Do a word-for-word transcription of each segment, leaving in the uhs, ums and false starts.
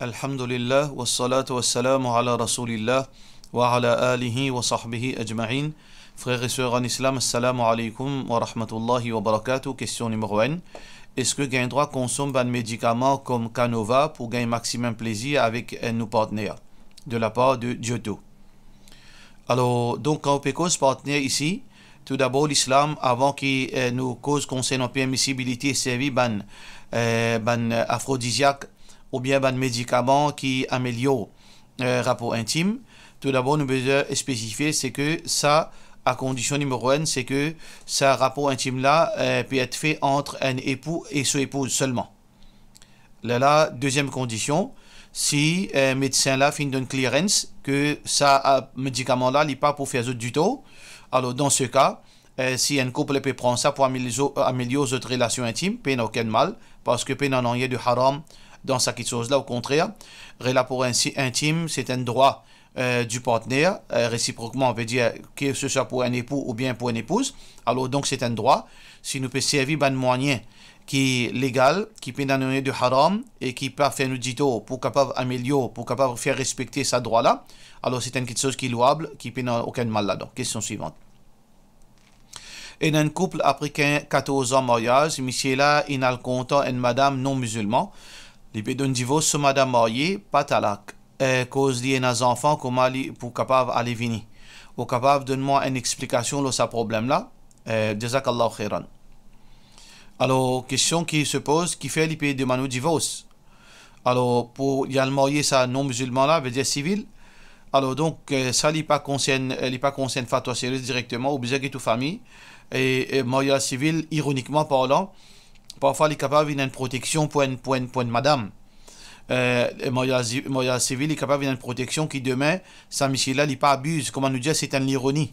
Alhamdulillah, wassalatu wassalamu ala Rasoulillah, wa ala alihi wa sahbihi ajma'in. Frer e ser an Islam, assalamu alaykoum wa rahmatullahi wa barakatuh. Kestion nimero enn, eski gagn drwa konsom bann medikaman kom Canova pou gagn maximum plezir avek, eh, nou partner? De la par de Giotto. Alor, donk, kan ou pe koz partner isi, toudabor, Lislam, avan ki, eh, nou koz konsernan permisibilite servi bann, eh, bann, eh, afrodiziak oubien bann medikaman ki amelior, eh, rapor intim, toudabor, nou bizin spesifie, se ke sa, a kondision nimero enn, se ke sa rapor intim la, eh, pe et fe ant enn epou e so epouz selman. Lerla, deziem kondision, si, eh, medsin la finn donn clearance ke sa, eh, medikaman la, li pa pou fer zot ditor, alor, dan se ka, eh, si enn koup pe pran sa pou amelior, amelior zot relasion intim, pena okenn mal, parski pena nanye de haram dan sa kiksoz la, okontrer, rapor insi-, intim, se enn drwa, eh, du partner, eh, resiprokman, vedir, ke se swa pou enn epou oubien pou enn epouz. Alor, donk, se enn drwa. Si nou pe servi bann mwayin ki legal, ki pena nanye de haram e ki pa fer nou ditor pou kapav amelior, pou kapav fer respekte sa drwa la, alor se enn kiksoz ki lwab, ki pena okenn mal ladan. Kestion swivant. Ena enn koup apre quin-, katorz an maryaz, misie la inn al kontan enn madam non mizilman. Li pe donn divors so madam marye, pa talak. Eh, koz li ena zanfan, kouma li pou kapav ale vini? Ou kapav donn mwa enn explikasion lor sa problem la? Eh, jazakallahu khairan. Alor, kestion ki se poz, kifer li pe demann ou divors? Alor, pou li al marye sa non mizilman la, vedir sivil. Alor, donk, eh, sa li pa konsern, eh, li pa konsern fatwa sheriat direkteman, ou bizin get ou fami. E, e maryaz sivil, ironikman parlan, parfwa li kapav vinn enn proteksion pou enn, pou enn, pou enn madam. Eh, e maryaz, maryaz sivil, li kapav vinn enn proteksion ki demin, sa misie la, li pa abiz, kouma nou dir, se enn lironi.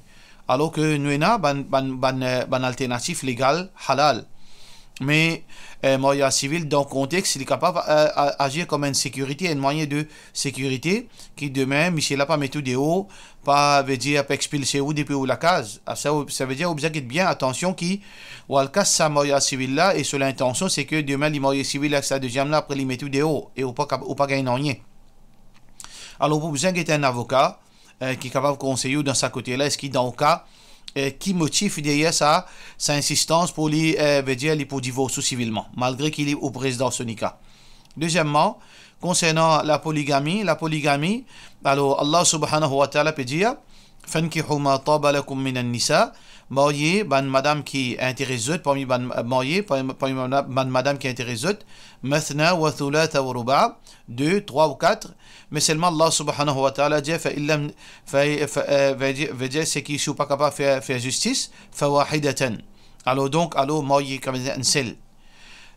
Alor ke nou ena bann, bann, bann, eh, bann alternatif legal, halal. Me, eh, maryaz sivil, dan kontex, li kapav, eh, a-, azir kom enn sekirite, enn mwayin de sekirite, ki demin, misie la pa met ou deor, pa, vedir, pa expilse ou depi ou lakaz. Ah, sa, sa vedir, ou bizin get bien atansion ki, ou al kas sa maryaz sivil la, e so lintansion, se ke demin, li marye sivil avek sa deziem la, apre li met ou deor, e ou pa kap-, ou pa gagn nanye. Alor, ou bizin get enn avoka, eh, ki kapav konsey ou dan sa kote la, eski dan ou ka, eh, ki motif deryer sa, sa insistans pou li, eh, vedir li pou divors ou sivilman, malgre ki li ou prezidan so nika. Dezieman, konsernan la poligami, la poligami, alor Allah subhanahu wa ta'ala pe dir, "Fankihu ma taba lakum minan nisa", marye bann madam ki interes zot, parmi bann, marye parmi, parmi bann, bann madam ki interes zot, "mathna wa thulatha wa ruba", de, trwa ou kat, me selman Allah subhanahu wa ta'ala dir, "Fa in lam", fa, fa, eh, vedir, vedir, seki si ou pa kapav fer, fer zistis, "fa wahidatan". Alor donk, alor marye kouma enn sel.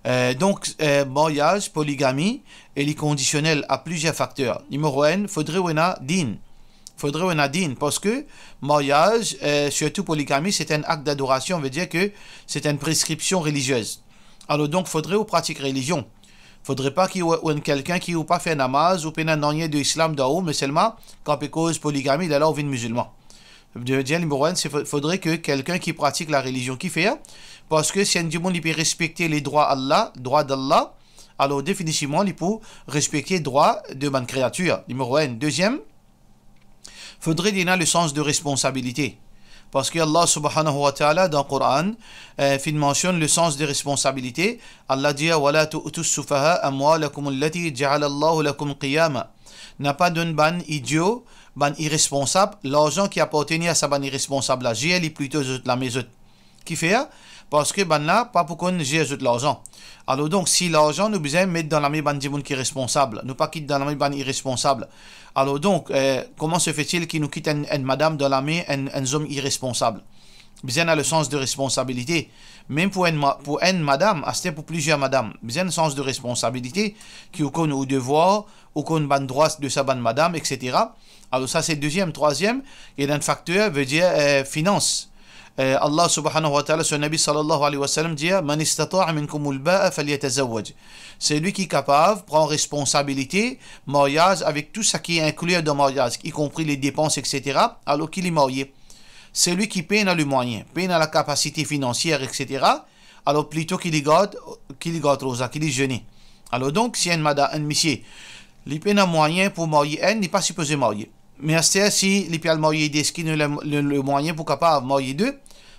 Eh, donk, eh, maryaz, poligami, e li kondisionel a plizier fakter. Nimero enn, fodre ou ena din. Fodre ou ena din, parski maryaz, eh, sirtou poligami, se enn akt dadorasion, vedir ke se enn preskripsion reliziez. Alor donk, fodre ou pratik relizion. Fodre pa ki ou, ou enn kelkenn ki ou pa fer namaz, ou pena nanye de Islam dan ou, me selman, kan pe koz poligami, lerla ou vinn mizilman. Vedir, nimero enn, se fo-, fodre ke kelkenn ki pratik la relizion ki fer, parski si enn dimoun li pe respekte le drwa Allah, drwa d'Allah, alor definitivman li pou respekte drwa de bann kreatir. Nimero enn. Deziem, fodre li ena le sans de responsabilite. Parski Allah subhanahu wa ta'ala dan Koran, eh, finn mansionn le sans de responsabilite. Allah dir, "Wa la tu'tus sufaha amwalakum allati ja'ala Allahu lakum qiyama." Na pa donn bann idio, bann iresponsab, larzan ki apartenir a sa bann iresponsab la, zer li plito zot lame zot. Kifer? Parski bannla pa pou konn zer zot larzan. Alor donk, si larzan nou bizin met dan lame bann dimoun ki responsab, nou pa kit dan lame bann iresponsab. Alor donk, eh, comment se fait-il ki nou kit enn, enn madam dan lame enn, enn zom iresponsab? Bizin ena le sans de responsabilite. Mem pou enn ma-, pou enn madam, aster pou plizier madam, bizin enn sans de responsabilite, ki ou konn ou devwar, ou konn bann drwa de sa bann madam, et cetera. Alor sa se deziem. Trwaziem, ena enn fakter, vedir, eh, finans. Eh, Allah subhanahu wa ta'ala, so Nabi sallallahu alayhi wa sallam dir, "Man istata'a minkumul ba'a falyatazawwaj." Selwi ki kapav pran responsabilite maryaz avek tou sa ki inkli dan maryaz, ikonpri le depans, et cetera, alor ki li marye. Selwi ki pena le mwayin, pena lakapasite finansier, et cetera, alor plito ki li gard, ki li gard roza, ki li zene. Alor donk, si enn mada-, enn misie, Li pena mwayin pou marye enn, li pa sipoze marye. Me aster, si li pe al marye de, eski nou le, le, le mwayin pou kapav marye de?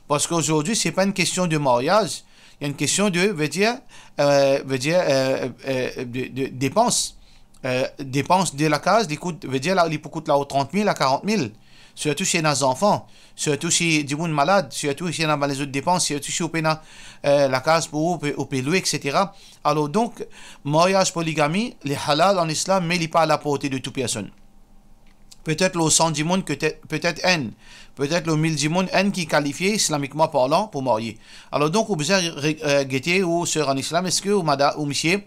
Parski azordi, se pa enn kestion de maryaz, li enn kestion de, vedir, euh, vedir, euh, euh, de, de depans. Euh, depans de lakaz, li kout, vedir, la, li pou kout la trant mil a karant mil. Sirtou si ena zanfan, sirtou si dimoun malad, sirtou si ena bann lezot depans, sirtou si ou pena, euh, lakaz pou ou, ou pe, ou pe lwe, et cetera. Alor donk, maryaz poligami, li halal an islam, me li pa a la porte de tou personn. Petet lor san dimoun, petet, petet enn, petet lor mil dimoun, enn ki kalifie, islamikman parlan, pou marye. Alor donk, ou bizin re-, euh, gete ou ser an islam, eski ou mada-, ou misie,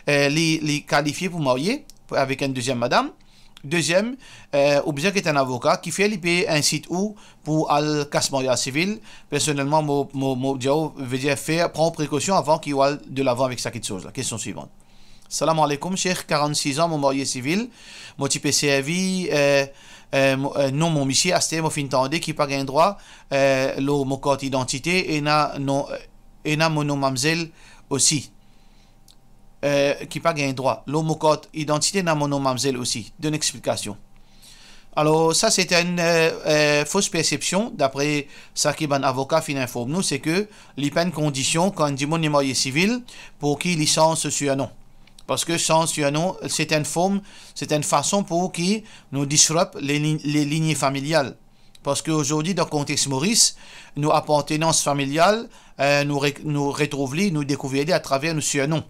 euh, li, li kalifie pou marye avek enn deziem madam? Deziem, euh, ou bizin get enn avoka, kifer li pe insit ou pou al kas maryaz sivil. Personelman, mo, mo, mo dir ou, vedir fer, pran prekosion avan ki ou al delavan avek sa kiksoz la. Kestion swivan. Salam aleykoum, Sheikh, karant-sis an, mo marye sivil, mo ti pe servi, euh, euh, mo, euh, non mo misie, aster mo finn tande ki pa gagn drwa, euh, lor mo kart idantite, ena non, euh, ena mo nom mamzel osi. Euh, ki pa gagn drwa. Lor mo kart idantite, ena mo nom mamzel osi. Donn explikasion. Alor, sa se enn, euh, euh, fos persepsion, dapre sa ki bann avoka finn inform nou, se ke li pa enn kondision kan enn dimoun li marye sivil pou ki li sanz so sirnom. Parski sanz sirnom, se enn form, se enn fason pou ki nou disrupt le li-, le linie familial. Parski azordi, dan kontex Moris, nou apartenans familial, euh, nou re-, nou retrouv li, nou dekouver li atraver nou sirnom.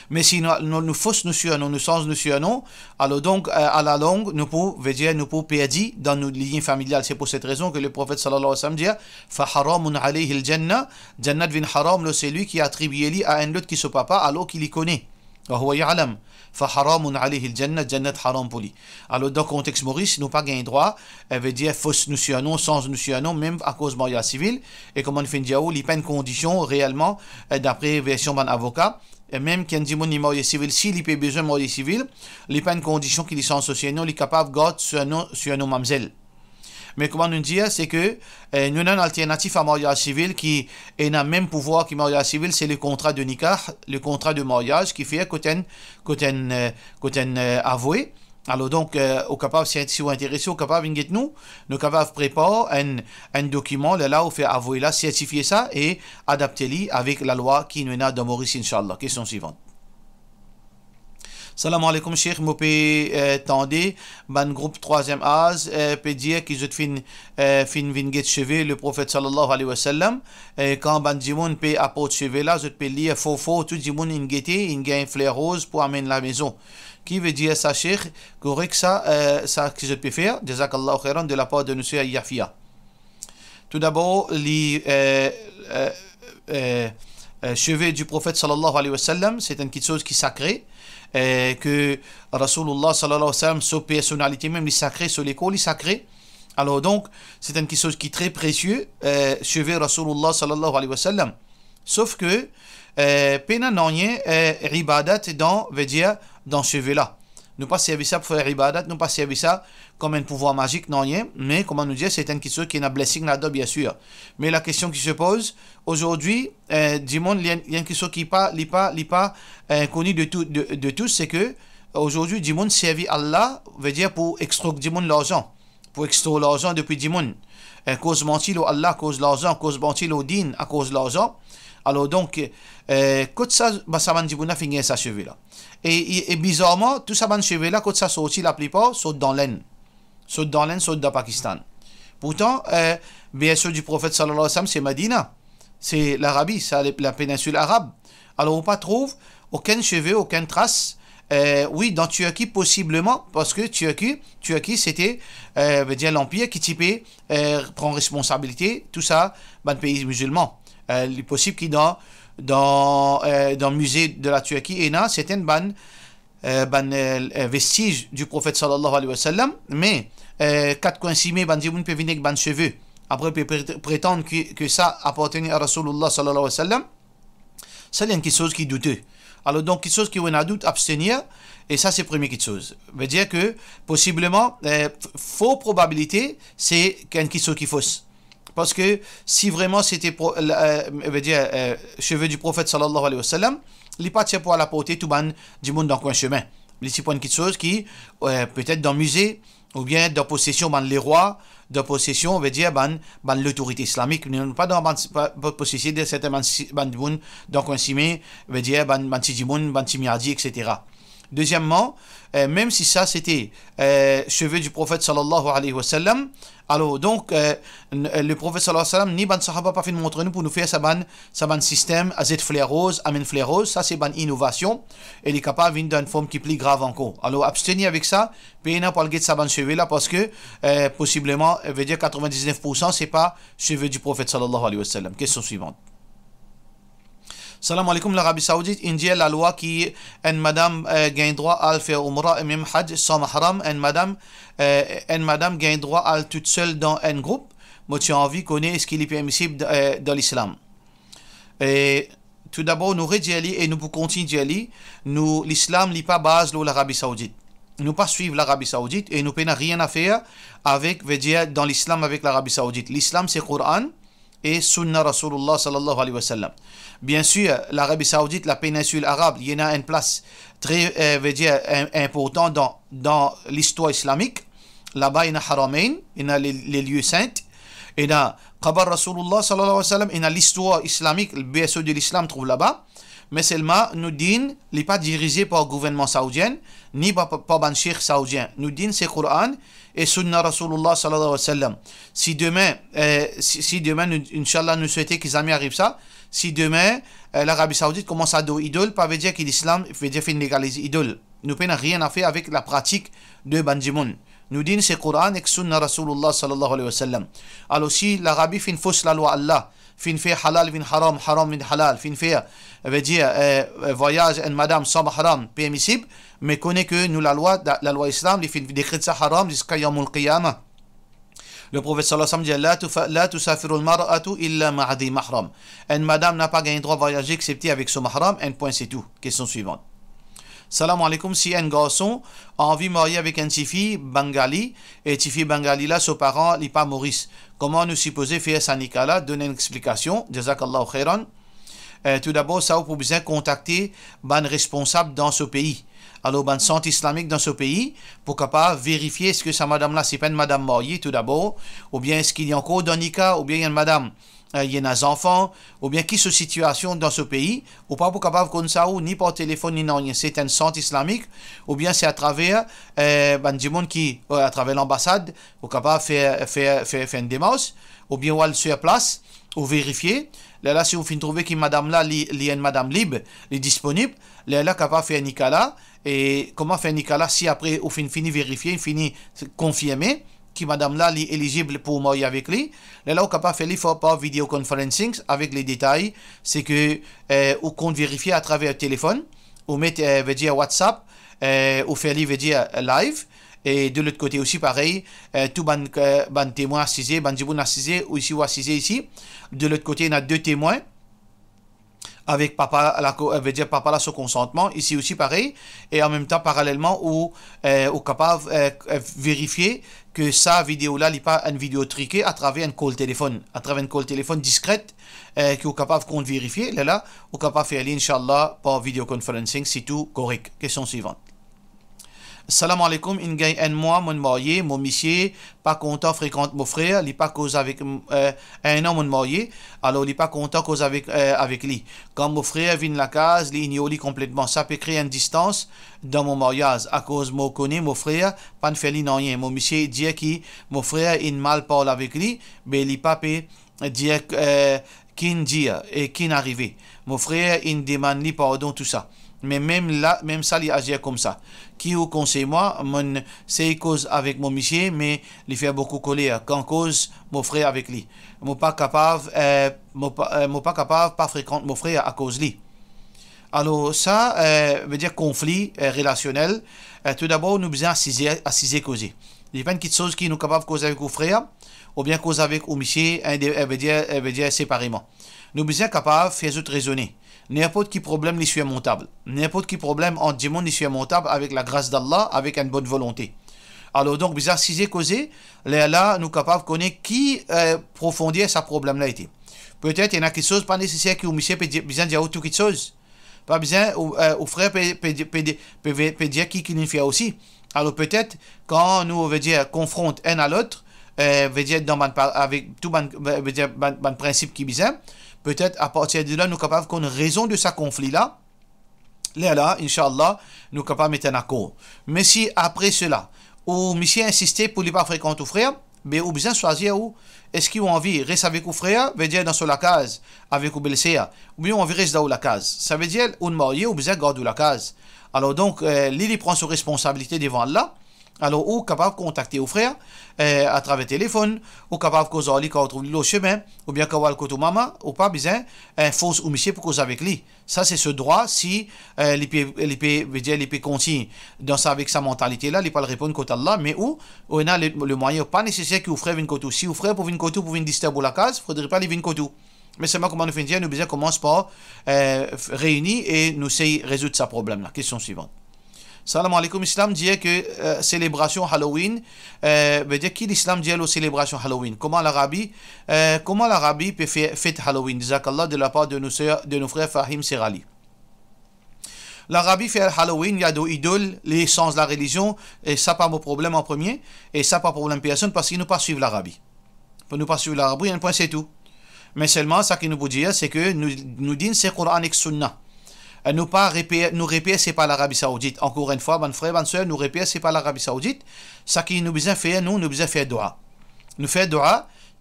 Me si nou, nou, nou fos nou sirnom, nou sanz nou sirnom, alor donk, euh, a la long, nou pou, vedir, nou pou perdi dan nou linie familial. Se pou set rezon ke le Profet sallallahu alayhi wa sallam dir, "Fa haramun alayhi al-jannah", jannat vinn haram lor selwi ki atribie li a enn lot ki so papa, alor ki li kone. "Wa huwa ya'lam, fa haramun alayhi al-jannah", jannat haram pou li. Alor, dan kontex Moris, nou pa gagn drwa, euh, vedir, fos nou sirnom, sanz nou sirnom, mem akoz maryaz sivil, e kouma nou finn dir ou, li pa enn kondision reelman, euh, dapre version bann avoka, e mem ki enn dimoun li marye sivil, si li pe bizin marye sivil, li pa enn kondision ki li sanz so sirnom, li kapav gard sirnom, sirnom mamzel. Me kouma nou dir, se ke, euh, nou ena enn alternatif a maryaz sivil ki ena mem pouvwar ki maryaz sivil, se le kontra de nikah, le kontra de maryaz ki fer kot enn, kot enn, euh, kot enn, euh, avoue. Alor donk, euh, ou kapav, si, si ou interese, ou kapav vinn get nou, nou kapav prepar enn, enn dokiman, lerla ou fer avoue la, sertifie sa e adapte li avek lalwa ki nou ena dan Moris, inshallah. Kestion swivan. Salam aleykoum, Sheikh. Mo pe, euh, tande bann group trwaziem az, euh, pe dir ki zot finn, euh, finn vinn get seve le Profet sallallahu alayhi wa sallam. E kan bann dimoun pe aport seve la, zot pe lir for for, tou dimoun inn gete, inn gagn fler roz pou amenn lamezon. Ki vedir sa, Sheikh? Korek sa, euh, sa ki zot pe fer? Jazakallahu khairan, de la part de nou ser Yafia. Toudabor, li, euh, euh, euh, euh, seve di Profet sallallahu alayhi wa sallam, se enn kiksoz ki sakre, euh, ke Rasoulullah sallallahu alayhi wa sallam, so personalite mem, li sakre, so lekor, li sakre. Alor donk, se enn kiksoz ki tre presie, euh, seve Rasoulullah sallallahu alayhi wa sallam. Sof ke, euh, pena nanye, euh, ibadat dan, vedir, dan seve la. Nou pa servi sa pou fer ibadat, nou pa servi sa kom enn pouvwar mazik, nanye, me kouma nou dir, se enn kiksoz ki ena blessing ladan, bien sir. Me la kestion ki se poz, azordi, euh, dimoun, li enn, li enn kiksoz ki pa, li pa, li pa, euh, koni de tou, de, de tous, se ke, azordi, dimoun servi Allah, vedir pou extort dimoun larzan, pou extort larzan depi dimoun. Eh, koz manti lor Allah, koz larzan, koz manti lor din, akoz larzan. Alor donk, eh, kot sa, ba, sa bann dimoun la finn gagn sa seve la? E, e, e bizarman, tou sa bann seve la, kot sa sorti, laplipar sort dan Lenn. Sort dan Lenn, sort dan Pakistan. Pourtan, eh, berso di Profet sallallahu alayhi wa sallam, se Medina. Se Larabi, sa, le, la péninsule arabe. Alor, ou pa trouv okenn seve, okenn tras. Eh, wi, dan Tirki, posibleman, parski Tirki, Tirki, se te, eh, vedir lanpir ki ti pe, eh, pran responsabilite tou sa bann pei mizilman. Eh, li posib ki dan, dan, eh, dan mize de la Tirki, ena sertin bann, eh, bann, eh, eh, vestiz di Profet sallallahu alayhi wa sallam, me, eh, kat kwin sime, bann dimoun pe vini ek bann seve. Apre, pe pre-, pretann ki, ki sa apartenir a Rasoulullah sallallahu alayhi wa sallam. Sa, li enn kiksoz ki doute. Alor, donk, kiksoz ki ou ena dout, abstenir, e sa, se premie kiksoz. Vedir ke, posibleman, eh, f-, for probabilite, se enn kiksoz ki fos. Parski si vreman se te pro-, la, eh, vedir, eh, seve di Profet sallallahu alayhi wa sallam, li pa ti pou al aport tou bann dimoun dan kwin sime. Li ti pran kiksoz ki, eh, petet dan mize, oubien dan posesion bann lerwa, dan posesion, vedir bann, bann lotorite islamik. Nou pa dan bann, pa, pa posesion de sertin bann si-, bann dimoun dan kwin sime, vedir bann, bann ti dimoun, bann ti miadi, et cetera. Dezieman, eh, mem si sa sete, eh, seve di Profet sallallahu alayhi wa sallam, alor, donk, eh, n-, eh, le Profet sallallahu alayhi wa sallam, ni bann sahaba pa finn montre nou pou nou fer sa bann, sa bann sistem, azet fler roz, amenn fler roz, sa se bann inovasion, e li kapav vinn dan enn form ki pli grav ankor. Alor, abstenir avek sa, pena pou al get sa bann seve la, parski, eh, posibleman, eh, vedir katrevin-diz-nef poursan, se pa seve di Profet sallallahu alayhi wa sallam. Kestion swivan. Salam aleykoum, Larabi Saoudit inn dir lalwa ki enn madam, eh, gagn drwa al fer Umra e mem Hajj san mahram, enn madam, eh, enn madam gagn drwa al tousel dan enn group. Mo ti anvi kone eski li permisib, eh, dan Lislam. E toudabor, nou redir li e nou pou kontign dir li, nou, Lislam, li pa baz lor Larabi Saoudit. Nou pa swiv Larabi Saoudit e nou pena nanye a fer avek, vedir, dan Lislam avek Larabi Saoudit. Lislam, se Koran, e Sunna Rasoulillah sallallahu alayhi wa sallam. Biensir, Larabi Saoudit, la peninsile arab, li ena enn plas tre, eh, vedir, in-, inportan dan, dan listwar islamik. Laba ena Haramayn, ena le, le lie sin, ena kabar Rasoulillah sallallahu alayhi wa sallam, ena listwar islamik, berso de Lislam trouv laba. Me selman, nou dinn, li pa dirize par gouvernman saoudien, ni pa, pa, pa bann sheikh saoudien. Nou dinn, se Koran e Sunna Rasoulillah sallallahu alayhi wa sallam. Si demin, eh, si, si demin, nou, inshallah, nou swete ki zame ariv sa, si demin, eh, Larabi Saoudit koumans ador idol, pa vedir ki Lislam, vedir finn legaliz idol. Nou pena nanye a fer avek lapratik de bann dimoun. Nou dinn, se Koran ek Sunna Rasoulillah sallallahu alayhi wa sallam. Alor, si Larabi finn fors lalwa Allah, finn fer halal vinn haram, haram vinn halal, finn fer, vedir, eh, eh, vwayaz enn madam san mahram permisib, me kone ki nou lalwa, la, lalwa Islam, li finn dekret sa haram ziska Yawmul Qiyamah. Le Profet sallallahu alayhi wa sallam dir, "La tufa-, la tusafiru al-mar'atu illa ma'a dhi mahram." Enn madam napa gagn drwa vwayaze exsepte avek so mahram, enn pwin, se tou. Kestion swivan. Salam aleykoum, si enn garson anvi marye avek enn tifi Bangali, e tifi Bangali la, so paran li pa Moris, kouma nou sipoze fer sa nika la? Donn enn explikasion. Jazakallahu khairan. Eh, toudabor, sa ou pou bizin kontakte bann responsab dan so pei. Alor, bann sant islamik dan so pei, pou kapav verifie eski sa madam la, se pa enn madam marye toudabor, oubien eski li ankor dan nika, oubien li enn madam, eh, li ena zanfan, oubien ki so sitiasion dan so pei. Ou pa pou kapav konn sa ou ni par telefonn, ni nanye. Se enn sant islamik, oubien se atraver, eh, bann dimoun ki, eh, atraver lanbasad, ou kapav fer, fer, fer, fer enn demars, oubien ou al sir plas, ou verifie. Lerla, si ou finn trouve ki madam la, li, li enn madam lib, li disponib, lerla kapav fer nika la. E kouma fer nika la? Si apre ou finn fini verifie, fini konfirme ki madam la, li elizib pou marye avek li, lerla ou kapav fer li par, par video conferencing avek le detay, se ki, eh, ou konn verifie atraver telefonn, ou met, eh, vedir WhatsApp, eh, ou fer li, vedir, live, e de lot kote osi parey, eh, tou bann, eh, bann temwin asize, bann dimoun asize, ou isi ou asize isi. De lot kote, ena de temwin avek papa la, ko-, eh, vedir papa la so konsantman, isi osi parey, e anmemtan, paralelman, ou, eh, ou kapav, eh, eh, verifie ki sa video la, li pa enn video trike atraver enn call telefonn, atraver enn call telefonn diskret, eh, ki ou kapav konn verifie, lerla, ou kapav fer li, inshallah, par video conferencing, si tou korek. Kestion swivan. Salam aleykoum, inn gagn enn mwa monn marye, mo misie pa kontan frekant mo frer, li pa koz avek, eh, enn an monn marye, alor li pa kontan koz avek, eh, avek li. Kan mo frer vinn lakaz, li ignor li konpletman. Sa pe kre enn distans dan mo maryaz, akoz mo kone mo frer pa'nn fer li nanye. Mo misie dir ki mo frer inn mal parl avek li, be li pa pe dir, eh, ki'nn dir e ki'nn arive. Mo frer inn demann li pardon, tousa. Me mem la, mem sa, li azir koumsa. Ki ou konsey mwa? Monn sey koz avek mo misie, me li fer boukou koler kan koz mo frer avek li. Mo pa kapav, eh, mo pa, eh, mo pa kapav pa frekant mo frer akoz li. Alor sa, eh, vedir konfli, eh, relasionel. Eh, toudabor, nou bizin asize, asize koze. Li pa enn kiksoz ki nou kapav koz avek ou frer, oubien koz avek ou misie, eh, de, eh, vedir, eh, vedir separeman. Nou bizin kapav fer zot rezone. Ninport ki problem li sirmontab. Ninport ki problem ant dimoun li sirmontab avek lagras d'Allah, avek enn bonn volonte. Alor donk, bizin asize koze, lerla nou kapav kone ki, eh, profonder sa problem la ete. Petet ena kiksoz, pa neseser ki ou misie pe di-, bizin dir ou tou kiksoz. Pa bizin ou, eh, ou frer pe, pe, pe, pe, pe, pe dir ki, ki linn fer osi. Alor petet, kan nou, vedir, konfront enn a lot, eh, vedir dan bann pa-, avek tou bann, vedir bann, bann prinsip ki bizin, petet apartir de la, nou kapav konn rezon de sa konfli la. Lerla, inshallah, nou kapav met enn akor. Me si apre sela, ou misie insiste pou li pa frekant ou frer, be ou bizin swazir ou, eski ou anvi res avek ou frer, vedir dan so lakaz, avek ou belser, oubien ou anvi res dan ou lakaz. Savedir, ou'nn marye, ou bizin gard ou lakaz. Alor donk, eh, li, li pran so responsabilite devan Allah. Alor, ou kapav kontakte ou frer, eh, atraver telefonn, ou kapav koz ar li kan ou trouv li lor sime, oubien kan ou al kot ou mama, ou pa bizin, eh, fors ou misie pou koz avek li. Sa se so drwa, si, eh, li pe, li pe, vedir, li pe kontign dan sa, avek sa mantalite la, li pral reponn kot Allah, me ou, ou ena le, le mwayin, pa neseser ki ou frer vinn kot ou. Si ou frer pou vinn kot ou, pou vinn disturb ou lakaz, fodre pa li vinn kot ou. Me selman, kouma nou finn dir, nou bizin koumans par, eh, f-, reyini e nou sey rezoud sa problem la. Kestion swivant. Salam aleykoum, Islam dir ke, eh, selebrasion Halloween, eh, vedir ki Lislam dir lor selebrasion Halloween? Kouma Larabi, eh, kouma Larabi pe fer fet Halloween? Jazakallah, de lapar de nou ser, de nou frer Fahim Serali. Larabi fer Halloween, li ador idol, li sanz larelizion, e sa pa mo problem an premie, e sa pa problem personn, parski nou pa swiv Larabi. Pou nou pa swiv Larabi, enn pwin, se tou. Me selman, sa ki nou pou dir, se ke nou, nou dinn se Koran ek Sunna. E nou pa reper, nou reper se pa Larabi Saoudit. Ankor enn fwa, bann frer, bann ser, nou reper se pa Larabi Saoudit. Sa ki nou bizin fer, nou, nou bizin fer dwa. Nou fer dwa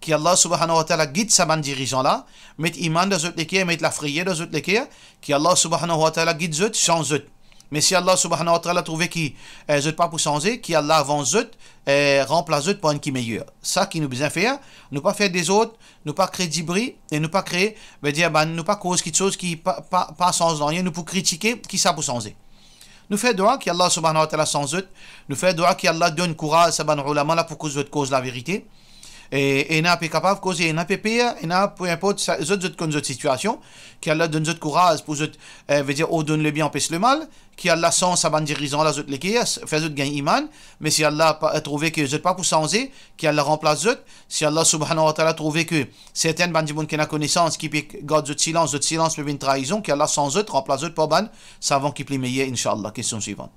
ki Allah Subhanahu wa Ta'ala gid sa bann dirizan la, met iman dan zot leker, met lafreyer dan zot leker, ki Allah Subhanahu wa Ta'ala gid zot, sanz zot. Me si Allah Subhanahu wa Ta'ala trouve ki, eh, zot pa pou sanze, ki Allah avans zot, eh, ranplas zot par enn ki meyer. Sa ki nou bizin fer, nou pa fer dezord, nou pa kre dibri, e nou pa kre, vedir, bann, nou pa koz kiksoz ki pa, pa, pa sanz nanye, nou pou kritike, ki sa pou sanze. Nou fer dwa ki Allah Subhanahu wa Ta'ala sanz zot, nou fer dwa ki Allah donn kouraz sa bann oulama la pou koz zot koz laverite. E, ena pe kapav koze, ena pe per, ena, pe inport sa, zot, zot konn zot sitiasion, ki Allah donn zot kouraz pou zot, eh, vedir, ordonn lebien, anpes lemal, ki Allah sanz sa bann dirizan la zot leker, fer zot gagn iman, me si Allah pa, trouve ke zot pa pou sanze, ki Allah ranplas zot, si Allah Subhanahu wa Ta'ala trouve ke sertin bann dimoun ki ena konesans, ki pe gard zot silans, zot silans pe vinn traizon, ki Allah sanz zot, ranplas zot par bann savan ki pli meyer, inshallah. Kestion swivant.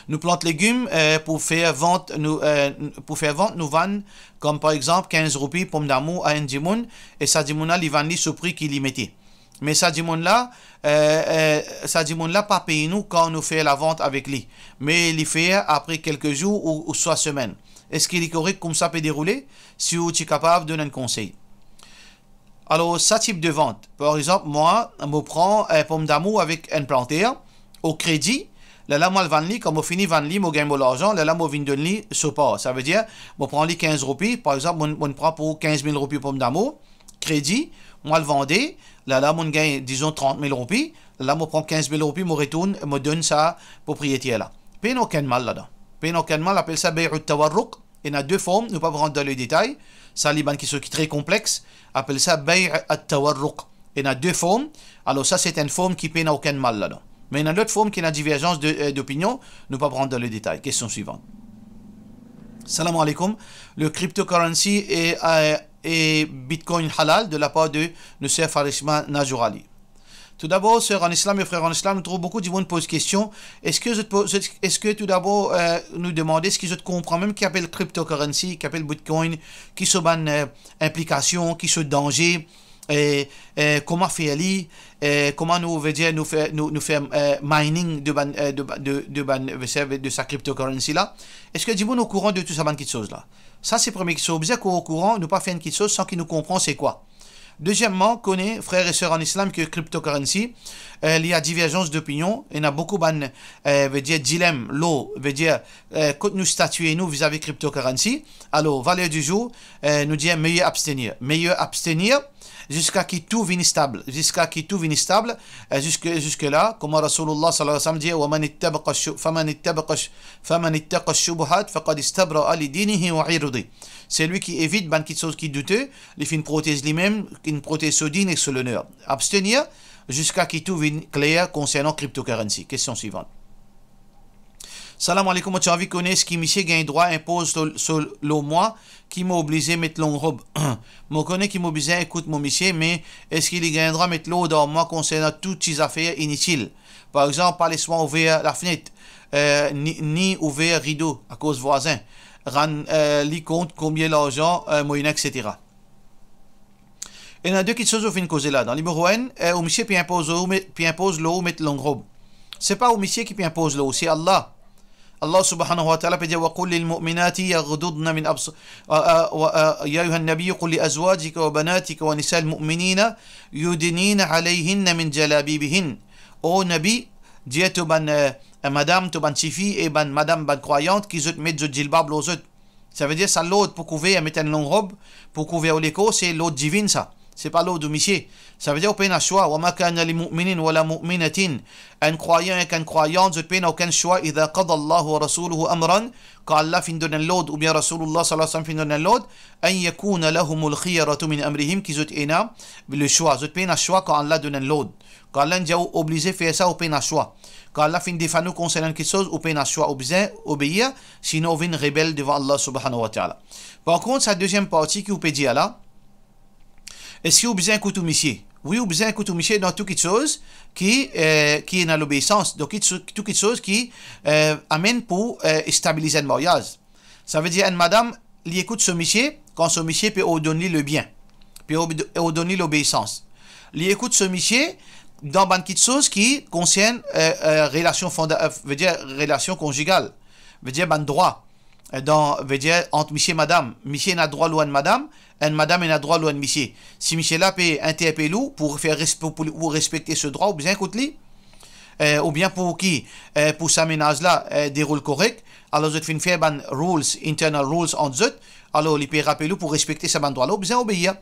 Nou plant legim, eh, pou fer vant, nou, eh, pou fer vant, nou vann, kom par exanp, kinz roupi pomdamour a enn dimoun, e sa dimoun la, li vann li so pri ki li mete. Me sa dimoun la, eh, eh, sa dimoun la pa pey nou kan nou fer lavant avek li, me li fer apre kelke zour ou, ouswa semenn. Eski li korek koumsa pe deroule? Si ou ti kapav donn enn konsey. Alor, sa tip de vant, par exanp, mwa, mo pran enn pomdamour avek enn planter, o kredi, lerla mo al vann li, kan mo fini vann li, mo gagn mo larzan, lerla mo vinn donn li so par. Savedir, mo pran li kinz roupi, par exanp, mo, mo pran pou kinz mil roupi pomdamour, kredi, mo al vande, lerla mo gagn, dizon, trant mil roupi, lerla mo pran kinz mil roupi, mo retourn, mo donn sa propriyeter la. Pena okenn mal ladan. Pena okenn mal, apel sa bay' at-tawarruq. Ena de form, nou pa pou rant dan le detay. Sa li bann kiksoz ki tre konplex, apel sa bay' at-tawarruq. Ena de form. Alor sa, se enn form ki pena okenn mal ladan. Me ena lot form ki ena diverzans de, eh, dopinion, nou pa pou rant dan le detay. Kestion swivant. Salam aleykoum. Le cryptocurrency e, eh, e Bitcoin halal, de lapar de nou ser Farishma Nazourali. Toudabor, ser an Islam e frer an Islam, nou trouv boukou dimoun poz kestion. Eski zot po-, zot, eski toudabor, eh, nou demande eski zot konpran mem ki apel cryptocurrency, ki apel Bitcoin, ki so bann, eh, inplikasion, ki so danze, eh, eh, kouma fer li, eh, kouma nou, vedir, nou fer, nou, nou fer, eh, mining de bann, eh, de ba-, de, de bann, vedir, de sa cryptocurrency la. Eski dimoun okouran de tou sa bann kiksoz la? Sa se premie kiksoz. Bizin ou okouran, nou pa fer enn kiksoz san ki nou konpran se kwa. Dezieman, kone, frer e ser an Islam, ki cryptocurrency, eh, li ena diverzans dopinion, ena boukou bann, eh, vedir, dilem, lor, vedir, eh, kot nou statie nou vizavi cryptocurrency. Alor, valeur du jour, eh, nou dir miye abstenir. Miye abstenir ziska ki tou vinn stab. Ziska ki tou vinn stab, eh, ziska, ziska la, kouma Rasoulillah sallallahu alayhi wa sallam dir, "Wa man ittabaqa shu-, faman ittabaqa sh-, faman ittaqa shubuhat faqad istabra'a li dinihi wa irdi." Selwi ki evit bann kiksoz ki doute, li finn protez limem, finn protez so din ek so loner. Abstenir ziska ki tou vinn kler konsernan cryptocurrency. Kestion swivant. Salam aleykoum, mo ti anvi kone eski misie gagn drwa inpoz so, so, lor mwa ki mo oblize met long rob. Mo kone ki mo bizin ekout mo misie, me eski li gagn drwa met lord ar mwa konsernan tou ti zafer initil? Par exanp, pa les mwa ouver lafnet, eh, ni, ni ouver rido akoz vwazin, rann, eh, li kont konbien larzan, eh, mo ena, et cetera. Ena de kiksoz ou finn koze la. Dan nimero enn, eh, ou misie pe inpoz lor ou met, pe inpoz lor ou met long rob. Se pa ou misie ki pe inpoz lor ou, se Allah. Allah subhanahu wa ta'ala pe dir, "Wa qul lil mu'minati yaghdudna min abs-, wa, wa, wa, ya ayyuhan nabiyyu qul li azwajika wa banatika wa nisa'il mu'minina yudnina alayhinna min jalabibihin." O Nabi, dir to bann, eh, madam, to bann tifi e bann madam, bann krwayant ki zot met zot jilbab lor zot. Savedir sa lord pou kouver, met enn long rob pou kouver ou lekor, se lord divin sa. Se pa lord ou misie. Savedir ou pena swa. Wa ma kana li mu'minin wa la mu'minatin. Enn krwayan ek enn krwayant, zot pena okenn swa. Idha qada Allahu wa rasuluhu amran, kan Allah finn donn enn lord, oubien Rasulullah sallallahu alayhi wa sallam finn donn enn lord, an yakuna lahumul khiyaratu min amrihim, ki zot ena le swa. Zot pena swa kan Allah donn enn lord. Kan Allah dir ou oblize fer sa, ou pena swa. Kan Allah finn defann ou konsernan kiksoz, ou pena swa, ou bizin obeir, sinon ou vinn rebel devan Allah subhanahu wa ta'ala. Par kont, sa deziem parti ki ou pe dir la, eski ou bizin ekout ou misie? Wi, ou bizin ekout ou misie dan tou kiksoz ki, eh, ki ena lobeisans, dan ki, tou kiksoz ki, eh, amenn pou, eh, stabiliz enn maryaz. Savedir enn madam, li ekout so misie kan so misie pe ordonn li lebien, pe ob-, ordonn li lobeisans. Li ekout so misie dan bann kiksoz ki konsern, eh, eh, relasion fonda-, eh, vedir relasion konjigal, vedir bann drwa, eh, dan, vedir ant misie madam. Misie ena drwa lor enn madam, enn madam ena drwa lor enn misie. Si misie la pe interpel ou pou fer res-, pou, pou, pou respekte so drwa, ou bizin ekout li. Eh, oubien pou ki, eh, pou sa menaz la, eh, deroul korek, alor zot finn fer bann rules, internal rules ant zot, alor li pe rapel ou pou respekte sa bann drwa la, ou bizin obeir.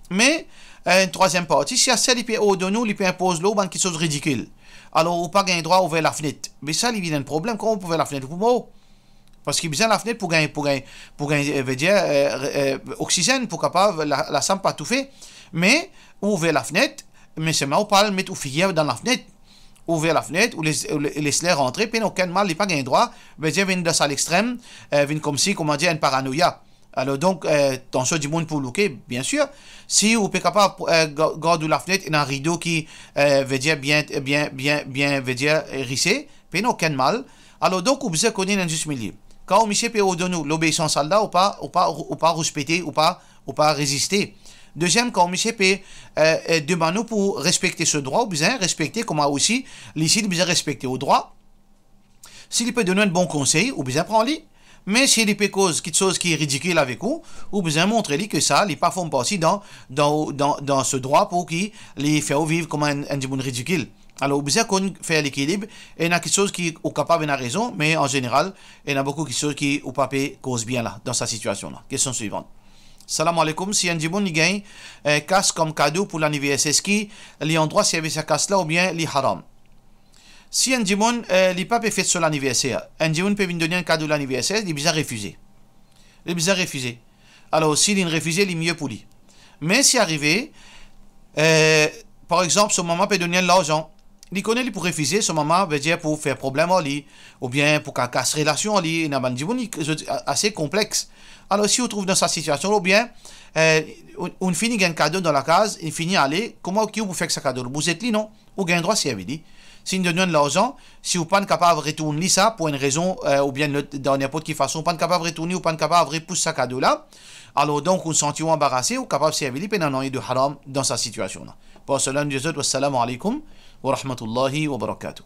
Me, eh, enn trwaziem parti, si aster li pe ordonn ou, li pe inpoz lor ou bann kiksoz ridikil, alor ou pa gagn drwa ouver lafnet. Me sa, li vinn enn problem, kouma ou pou ouver lafnet? Ou pou mor. Parski bizin lafnet pou gagn, pou gagn, pou gagn, eh, vedir, eh, eh, oksizenn, pou kapav la, lasam pa toufe. Me ou ouver lafnet, me selman ou pa al met ou figir dan lafnet. Ou ouver lafnet, ou les, ou le-, les ler rantre, pena okenn mal, li pa gagn drwa, vedir vinn dan sa lextrem, eh, vinn koumsi, kouma dir, enn paranoya. Alor donk, eh, tansion dimoun pou louke, biensir. Si ou pe kapav, eh, ga-, gard ou lafnet, ena rido ki, eh, vedir bien, bien, bien, bien, vedir, eh, rise, pena okenn mal. Alor donk, ou bizin kone enn zis milie. Kan ou misie pe ordonn ou lobeisans Allah, ou pa, ou pa, ou pa respekte, ou pa, ou pa reziste. Deziem, kan ou misie pe, eh, eh, demann ou pou respekte so drwa, ou bizin respekte kouma osi, li si li bizin respekte ou drwa. Si li pe donn ou enn bon konsey, ou bizin pran li. Me si li pe koz kiksoz ki ridikil avek ou, ou bizin montre li ke sa, li pa form parti dan, dan, dan, dan so drwa pou ki li fer ou viv kouma enn, enn dimoun ridikil. Alor, ou bizin konn fer lekilib, ena kiksoz ki ou kapav ena rezon, me an zeneral, ena boukou kiksoz ki ou pa pe koz bien la, dan sa sitiasion la. Kestion swivan. Salam aleykoum, si enn dimoun li gagn, eh, kas kom kado pou laniverser, eski li andrwa servi sa kas la oubien li haram? Si enn dimoun, eh, li pa pe fet so laniverser, enn dimoun pe vinn donn li enn kado laniverser, li bizin refize. Li bizin refize. Alor, si linn refize, li mie pou li. Me si arive, eh, par exanp, so mama pe donn li enn larzan, li kone li pou refize, so mama, vedir pou fer problem ar li, oubien pou ka-, kas relasion ar li, ena bann dimoun, li, zot a-, ase konplex. Alor, si ou trouv dan sa sitiasion, oubien, eh, ou, ou fini gagn kado dan lakaz, li fini ale, kouma ki ou pou fer ek sa kado? Ou pou zet li, non? Ou gagn drwa servi li. Si li donn ou enn larzan, si ou pa'nn kapav retourn li sa pou enn rezon, eh, oubien lot, dan ninport ki fason, ou pa'nn kapav retourn li, ou pa'nn kapav repous sa kado la, alor donk ou santi ou anbarase, ou kapav servi li, pena nanye de haram dan sa sitiasion la. Par sela, nou dir zot, wassalamu aleykoum wa rahmatullahi wa barakatuh.